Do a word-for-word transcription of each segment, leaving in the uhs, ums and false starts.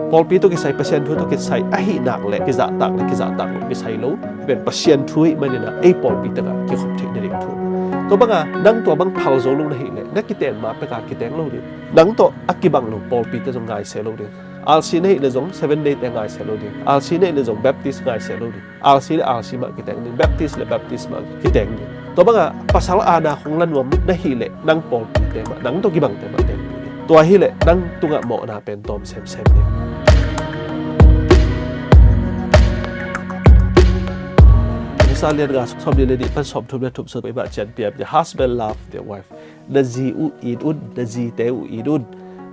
Pawlpi tawh kisai, Pasian thu tawh kisai ahih nak leh kizahtak leh kizahtak loh kisai lo. Pen Pasian thu ahih manin ah ei pawlpi takah kikhop theih nading thu. Tua banga nang tua bang phal zo lo na hih leh na kiteng ma peka kiteng lo ding. Nang tawh a kibang lo pawlpite zong ngaisia lo ding. R C na hih leh zong Seven Day te ngaisia lo ding. R C na hih leh zong Baptist ngaisia lo ding. R C le R C mah kiteng ding, Baptist le Baptist mah kiteng ding. Tua banga pasal aana khong la nuam na hih leh nang pawlpite mah, nang tawh kibangte mah teng ding. Tua hih leh nang tungah mawhna pen tawm semsem ding. Efesa lian nga, sawmnih le nih pan sawmthum le thum sung, Paul in cian piak, "Husband, love their wife." Na zi uh it un, na zite uh it un.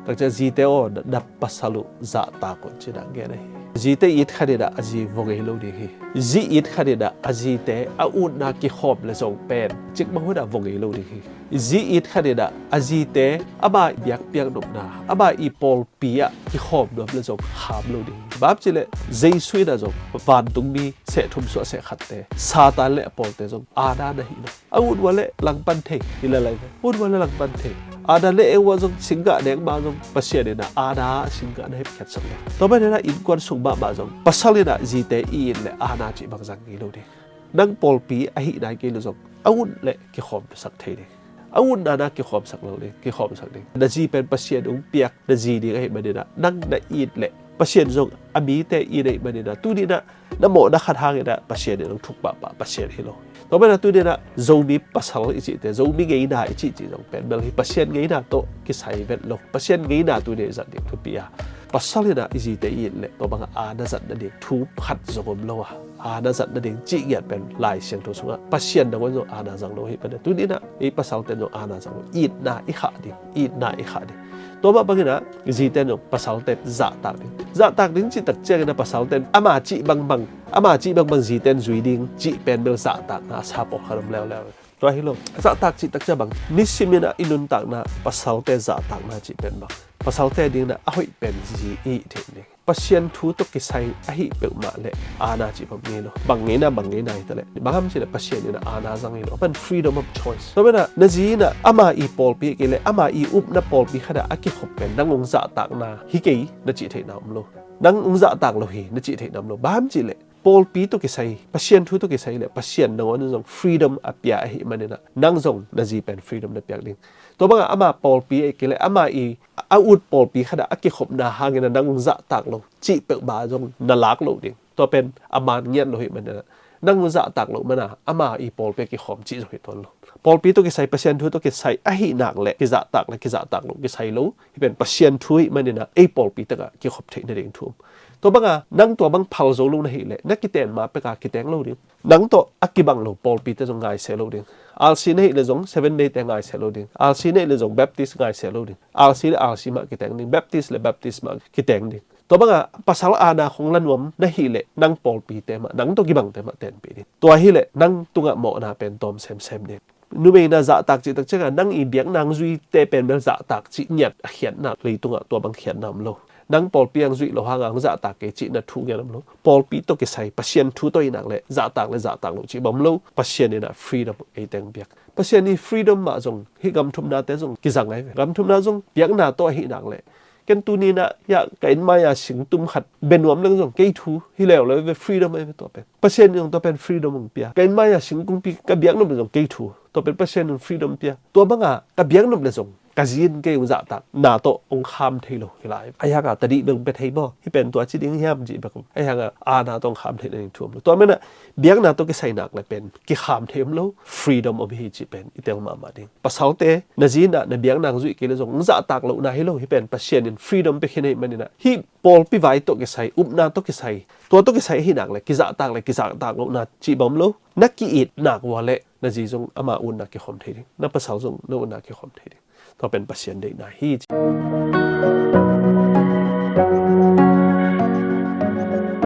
Takciang zite aw, na, na pasal uh zahtak un ci-in ah gen ahi. Zite it khat in ah a zi vua ngei lo ding hi. Zi it khat in ah a zite a utna kikhawm leh zong pen cikmah hun ah vua ngei lo ding hi. Zi it khat in ah a zite ama biakpiak nopna, ama i pawlpi ah kikhawm nuam leh zong kham lo ding hi. Bang hang hiam cih leh Jesu in ah zong vantungmi seh thum suah seh khatte, Satan le a pawlte zong aana na hi lo. A ut ua leh langpan thei hi lai lai ve. Ut ua leh langpan thei. Adam le Eva zong singgah nek ma zong Pasian in ah aana singgah na hepkhiatsak lo. Tua manin ah innkuan sung mahmah zong pasal in ah zite i it leh aana cih bang zang ngei lo ding. Nang pawlpi ahih nai kei leh zong a ut leh kikhawmsak thei ding. A utna na kikhawmsak lo ding, kikhawmsak ding. Na zi pen Pasian hong piak na zi ding ahih manin ah nang na it leh Pasian zong a mite it ahih manin ah tuni in ah na mawhna khat hangin ah Pasian in hong thuk pahpah Pasian hi lo. Tua manin ah tuni in ah Zomi pasal i cihte, Zomi ngeina i cihcih zong pen bel hi Pasian ngeina tawh kisai vet lo. Pasian ngeina tuni in ah i zat ding thupi a, pasal in ah i zite i it leh tua banga aana zat nading thu khat zong om lo a, aana zat nading cih ngiat pen Lai Siangtho sungah Pasian nangawn zong aana zang lo hi pen. Tuni in ah ei pasalte zong aana zang lo, itna i khah ding, itna i khah ding. Tua mah bangin ah zite zong pasalte zahtak ding. Zahtak ding cih takciangin ah pasalte ama cih bangbang, ama cih bangbang zite zui ding cih pen bel zahtakna a sa pawlkhat om leuleu. Tua hi lo. Zahtak cih takciang bang, nisim in ah i nuntakna pasalte zahtakna cih pen bang, pasalte dingin ah a hoih pen zi i hih theih ding. Pasian thu tawh kisai ahih peuhmah leh aana cih bang ngei lo. Bang ngeina, bang ngeina hi ta leh, bang hang hiam cih leh Pasian in ah aana zang hi lo. A pen freedom of choice. Tua pen ah na zi in ah ama i pawlpi kei leh ama i upna pawlpi khat ah a kikhop pen nang hong zahtakna hi kei na cih theihna om lo. Nang hong zahtak lo hi na cih theihna om lo. Bang hang hiam cih leh pawlpi tawh kisai, Pasian thu tawh kisai leh Pasian nangawn in zong freedom a pia ahih manin ah nang zong na zi pen freedom na piak ding. Tua banga ama pawlpi ahih kei leh ama i a ut pawlpi khat ah a kikhopna hangin ah nang hong zahtak lo cih peuhmah zong na lak loh ding. Tua pen a man ngiat lo ahih manin ah nang hong zahtak loh manin ah ama i pawlpi ah kikhawm cih zong hi tuan lo. Pawlpi tawh kisai, Pasian thu tawh kisai ahih nak leh kizahtak leh kizahtak loh kisai lo. Hih pen Pasian thu ahih manin ah ei pawlpi takah kikhop theih nading thu om. Tua banga nang tua bang phal zo lo na hih leh na kiteng ma peka kiteng lo ding. Nang tawh a kibang lo pawlpite zong ngaisia lo ding. R C na hih leh zong Seven Day te ngaisia lo ding. R C na hih leh zong Baptist ngaisia lo ding. R C le R C mah kiteng ding. Baptist le Baptist mah kiteng ding. Tua banga pasal aana khong la nuam na hih leh nang pawlpite mah, nang tawh kibangte mah tenpih ding. Tua hih leh nang tungah mawhna pen tawm semsem ding. Numei na zahtak cih takciangah nang i biakna hong zuite pen bel zahtak cih ngiat a khiatna, leitungah tua bang khiatna om lo. Nang pawlpi hong zuih loh hangah hong zahtak kei cih na thu ngiat om lo. Pawlpi tawh kisai, Pasian thu tawh ahih nak leh zahtak leh zahtak loh cih bang om lo. Pasian in ah freedom ei teng piak. Pasian i freedom mah zong hih gam thumnate zong kizang ahi ve. Gam thumna zong biakna tawh ahih nak leh ken tuni in ah hiah ka inn mai-a singtum khat bia nuam leng zong kei thu hi leuleu ve, freedom ahi ve tua pen. Pasian in zong tua pen freedom hong pia. Ka inn mai-a singkungpi ka biak nop leh zong kei thu. Tua pen Pasian in freedom pia. Tua banga ka biak nop leh zong ka zi in kei hong zahtakna tawh hong kham thei lo hi lai. Ahi hangah tadih bel hong pia thei maw? Hih pen tua ci ding hiam cih bek om. Ahi hangah aana tawh hong kham theih nading thu om lo. Tua manin ah biakna tawh kisai nak leh pen kikham thei om lo, freedom om hi cih pen i tel mahmah ding. Pasalte na zi in ah na biakna hong zuih kei leh zong hong zahtak lohna hi lo. Hih pen Pasian in freedom pia khin ahih manin ah hih pawlpi vai tawh kisai, upna tawh kisai, tua tawh kisai ahih nak leh kizahtak leh kizahtak lohna cih bang om lo. Na ki-it nak ua leh na zi zong ama utna kikhawm thei ding, na pasal zong na utna kikhawm thei ding. Tua pen Pasian deihna hi ci.